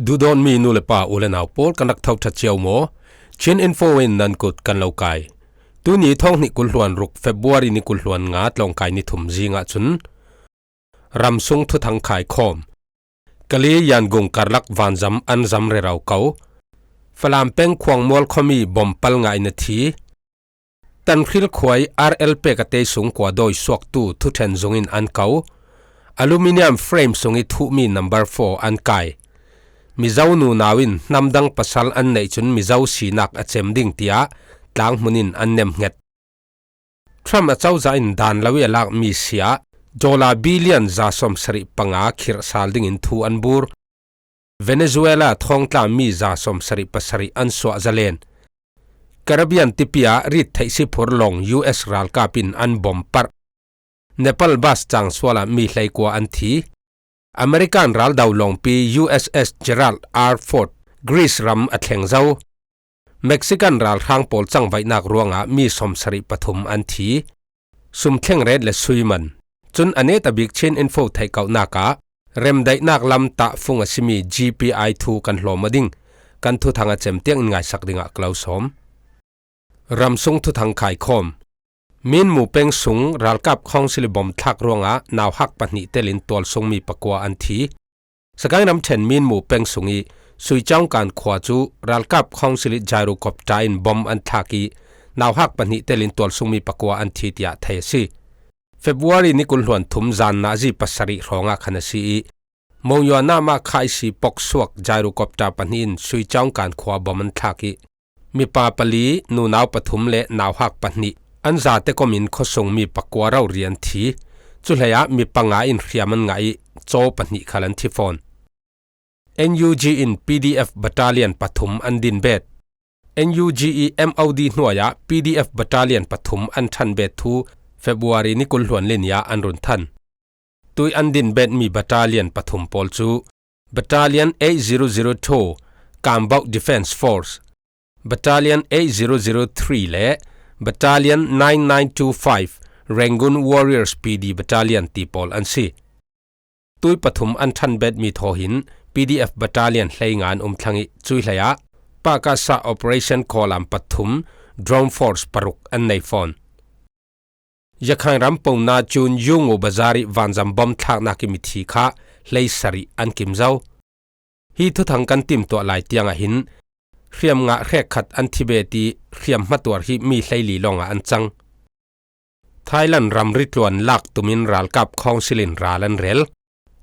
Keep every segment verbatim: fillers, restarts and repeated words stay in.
Duhdawtmi nu le pa, u le nau pawl, kan rak tho ṭha cio maw? Chin Info in nan kut kan lo kai. Tuni thawng hnih kul hluan ruk, February ni kul hluan nga, tlawngkai ni thum zingah cun ramsung thuthang khaikhawm. Kalay Yangon karlak vanzam an zam rero ko. Falam peng Khuangmual khuami bom pal ngahin a thi. Tanhril khuai R L pek a te sung kua dawi suaktu thuṭhen zungin an ko. Aluminium frame sung i thuhmi number four an kai. Mizo nunau in hnamdang pasal an neih cun Mizo sinak a cem ding tiah tlanghmun in an nemhnget. Trump a cozah in dan lo i a lakmi sia dollar billion za sawmsarih panga khirh sal dingin thu an bur. Venezuela thawngtla mi za sawmsarih pasarih an suah zalen. Caribbean tipi ah rit theih siphur lawng U S ralkap in an bom parh. Nepal bus cang sual ah mi hleikua an thi. American raldo lawngpi U S S Gerald R Ford Greece ram a thleng zo. Mexican ralhrang pawl cangvaihnak ruangah mi sawmsarih pathum an thi. Sum thleng ret le sui man. Cun a netabik Chin Info theihkauhnak ah remdaihnak lam tahfung a simi G P I thu kan hlawm aw ding. Kan thuthang a cem tiang in ngaisak dingah ka lo sawm. Ramsung thuthang khaikhawm. Minmu peng sung ralkap council i bom thlak ruangah nauhak pahnih telin tualsungmi pakua an thi. Sagaing ramṭhen Minmu peng sung i Suicaungkan khua cu ralkap council i gyrocopter in bom an thlak i nauhak pahnih telin tualsungmi pakua an thi tiah thei a si. February ni kul hluan thum zan nazi pasarih hrawngah khan a si i, Monywa namah kha i si pok suak gyrocopter pahnih in Suicaungkan khua bom an thlak i, mipa pali, nunau pathum le nauhak pahnih an zate kom in khuasungmi pakua rori an thi. Cuhleiah mi panga in hriam an ngah i, caw pahnih khal an thi fawn. N U G in P D F battalion pathum an din bet. N U G i M O D hnuaiah P D F battalion pathum an ṭhan bet thu February ni kul hluan li ni ah an run than. Tui an din betmi battalion pathum pawl cu Battalion eight zero zero two, Kambok Defence Force, Battalion eight zero zero three le Battalion nine nine two five, Rangoon Warriors P D Battalion ti pawl an si. Tui pathum an ṭhan betmi thaw hin P D F battalion hleinga an um thlang i, cui hleiah Pakasa Operation Kawlam pathum, Drone Force paruk an nei fawn. Yakhain ram pona cun Yungo Bazar i vanzam bom thlaknak i mithi kha hleisarih an kim zo. Hi thuthang kan timtuah lai tiangah hin hriam ngah hrekkhat an thi bet i hriam hmatuar hi mi hleili lawngah an cang. Thailand ramri tluan lak tumin ralkap council in ral an rel.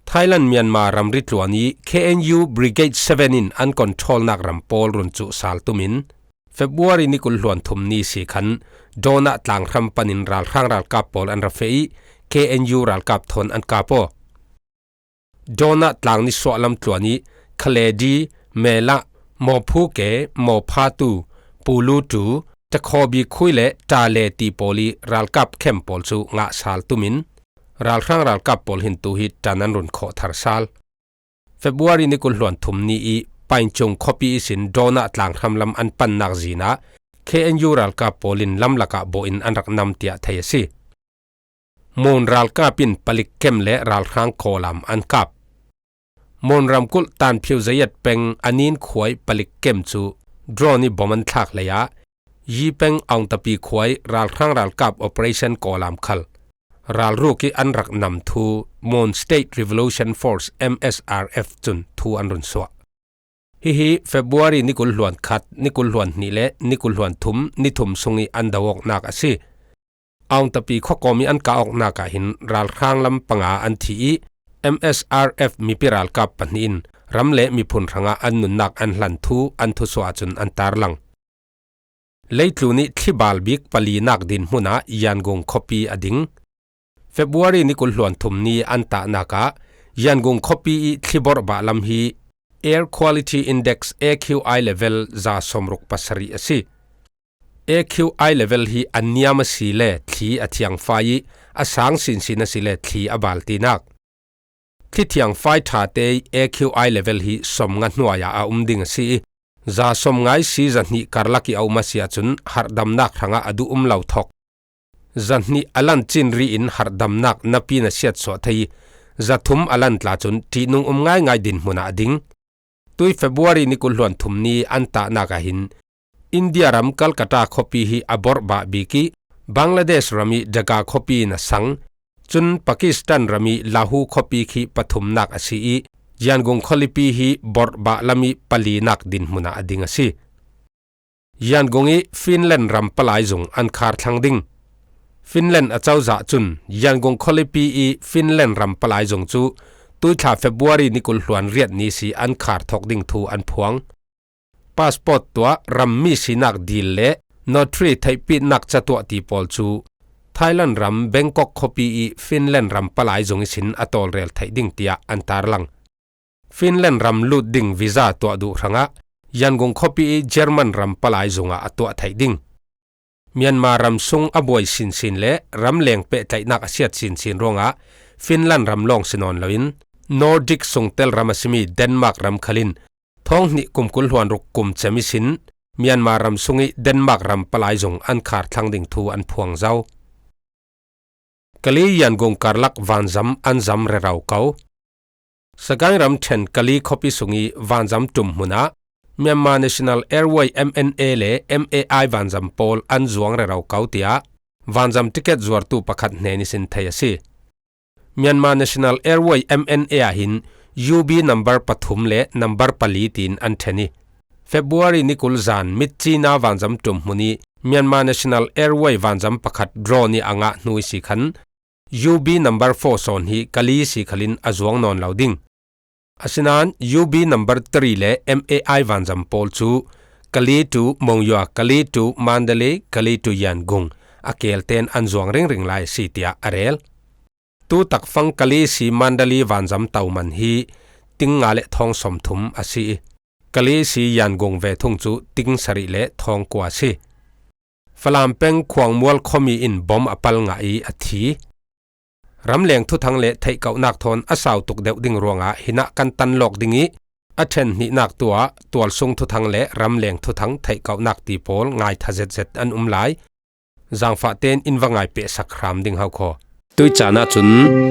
Thailand Myanmar ramri tluan i K N U Brigade seven in an controlnak ram pawl run cuh sal tumin February ni kul hluan thum ni si khan Dawna tlanghram panin ralhrang ralkap pawl an ra feh i K N U ralkap thawn an kap aw. Dawna tlang nisuahlam tluan i Khaledi, Mela, Mawphuke, Mawphatu, Pulutu, Takhawbi khui le Tale ti pawl i ralkap khem pawl cu ngah sal tumin ralhrang ralkap pawl hin tu hi ṭan an run khawh thar sal. February ni kul hluan thum ni i Paingcung khuapi ihsin Dawna tlanghram lam an pannak zin ah K N U ralkap pawl in lamlak ah bawh in an rak nam tiah thei a si. Mon ralkap in palik kem le ralhrang kawlam an kap. Mon ramkulh Tanphiu Zayat peng Anin khuai palik kem cu drone i bom an thlak hleiah, Yi peng Aungtapi khuai ralhrang ralkap operation kawlam khal ralruk i an rak nam thu Mon State Revolution Force, M S R F cun thu an run suah. Hihi February ni kul hluan khat, ni kul hluan hnih le ni kul hluan thum, ni thum sung i an do awknak a si. Aungtapi khuakawm i an kah awknak ah hin ralhrang lam panga an thi i M S R F mipi ralkap pahnih in ram le miphun hrangah an nunnak an hlan thu an thusuah ahcun an tarlang. Leitlun i thlibal bik palinak dinhmun ah Yangon khuapi a ding. February ni kul hluan thum ni an tahnak ah Yangon khuapi i thliborhbah lam hi Air Quality Index, A Q I level, za sawmruk pasarih a si. A Q I level hi a niam a si le thli a thiangfai i a sang sinsin a si le thli a bal tinak. Thli thiangfai ṭhate i A Q I level hi sawmnga hnuai ah a um ding a si i, za sawmnga i si zahnih karlak i a um a si ahcun harhdamnak hrangah a duh um lo thawk. Zahnih a lan cinri in harhdamnak napi na siatsuah thei i, zathum a lan tla cun ṭihnung um ngaingai dinhmun ah a ding. tui February ni kul hluan thum ni an tahnak ah hin India ram Calcutta khuapi hi a borhbah bik ih, Bangladesh ram ih Dhaka khuapi in a sang, cun Pakistan ram ih Lahu khuapi khi pathumnak a si ih, Yangon khualipi hi borhbah lam ih palinak dinhmun ah a ding a si. Yangon ih Finland ram palai zung an khar thlang ding. Finland a cozah cun Yangon khualipi ih Finland ram palai zung cu tuithla February ni kul hluan riat ni si an khar thawk ding thu an phuang. Passport tuah, rammi sinak dil le notary theihpitnak ca tuah ti pawl cu Thailand ram Bangkok khuapi ih Finland ram palai zung ihsin a tawlrel theih ding tiah an tarlang. Finland ram lut ding visa tuah duh hrangah Yangon khuapi ih German ram palai zungah a tuah theih ding. Myanmar ram sung a buai sinsin le ramleng pehtlaihnak a siat sinsin ruangah Finland ram lawng si nawn loin Nordic sungtel ram a simi Denmark ram khalin thawng hnih kum kul hluan ruk kum cem ihsin Myanmar ram sung ih Denmark ram palai zung an khar thlang ding thu an phuang zo. Kali Yangon karlak vanzam an zam rero ko. Sagaing ram ṭhen Kali khuapi sung ih vanzam ṭum hmun ah Myanmar National Airway M N A le M A I vanzam pawl an zuang rero ko tiah vanzam ticket zuartu pakhat hnen ihsin thei a si. Myanmar National Airway M N A ah hin U B number pathum le number pali tiin an ṭhen ih, February ni kul zan Myitkyina vanzam ṭum hmun ih Myanmar National Airway vanzam pakhat drone ih a ngah hnu ihsi khan U B number four sawn hi Kali ihsi khalin a zuang nawn lo ding. Asinain U B number three le M A I vanzam pawl cu Kali to Monywa, Kali to Mandalay, Kali to Yangon a kelten an zuang ringring lai a si tiah a rel. Tu takfang Kali ihsi Mandalay vanzam toman hi ting nga le thawng sawmthum a si ih, Kali ihsi Yangon ve thung cu ting sarih le thawng kua a si. Falam peng Khuangmual khuami in bom a pal ngah ih a thi. Ramleng thuthang le theihkohnak thawn a sau tuk deuh ding ruangah hinah kan tan lawk ding ih, a ṭhen hnihnak tuah tualsung thuthang le ramleng thuthang theihkohnak ti pawl ngaitha zetzet an um lai. Zangfah tein in va ngai pehsak hram ding hau khaw. Tui caan ahcun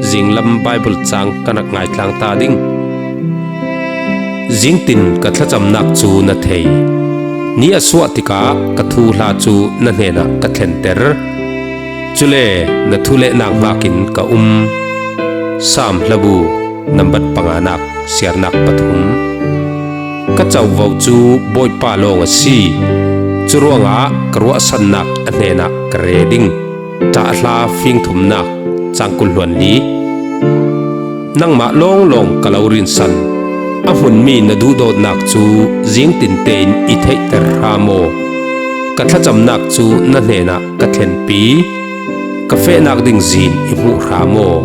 zinglam Baibal caang kan rak ngai tlang ta ding. Zingtin ka thlacamnak cu na thei. Ni a suah tikah ka thuhla cu na hnenah ka thlenter. Cule na thu le nak hmakin ka um. Saam hlabu nambat panganak, siarnak pathum. Ka covo cu Bawipa lawng a si. Curuangah ka ruahsannak a hnenah ka re ding. Ṭahhla fingthumnak, cangkul hluan li. Nangmah lawnglawng ka lo rinsan. A hmunmi na duhdawtnak cu zingtin tein i theihter hram aw. Ka thlacamnak cu na hnenah ka thlenpi. Ka fehnak ding zin i hmuh hram aw.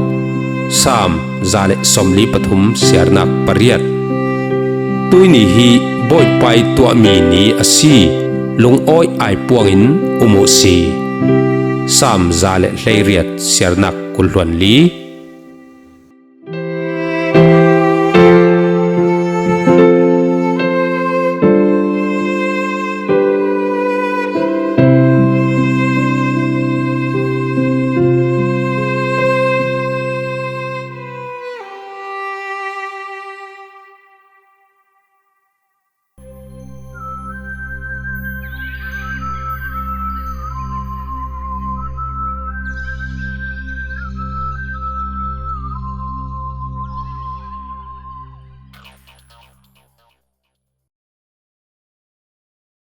Saam za le sawmli pathum, siarnak pariat. Tuihni hi Bawipa ih tuahmi ni a si. Lungawi ai puangin um uh si. Saam za le hleiriat, siarnak kul hluan li.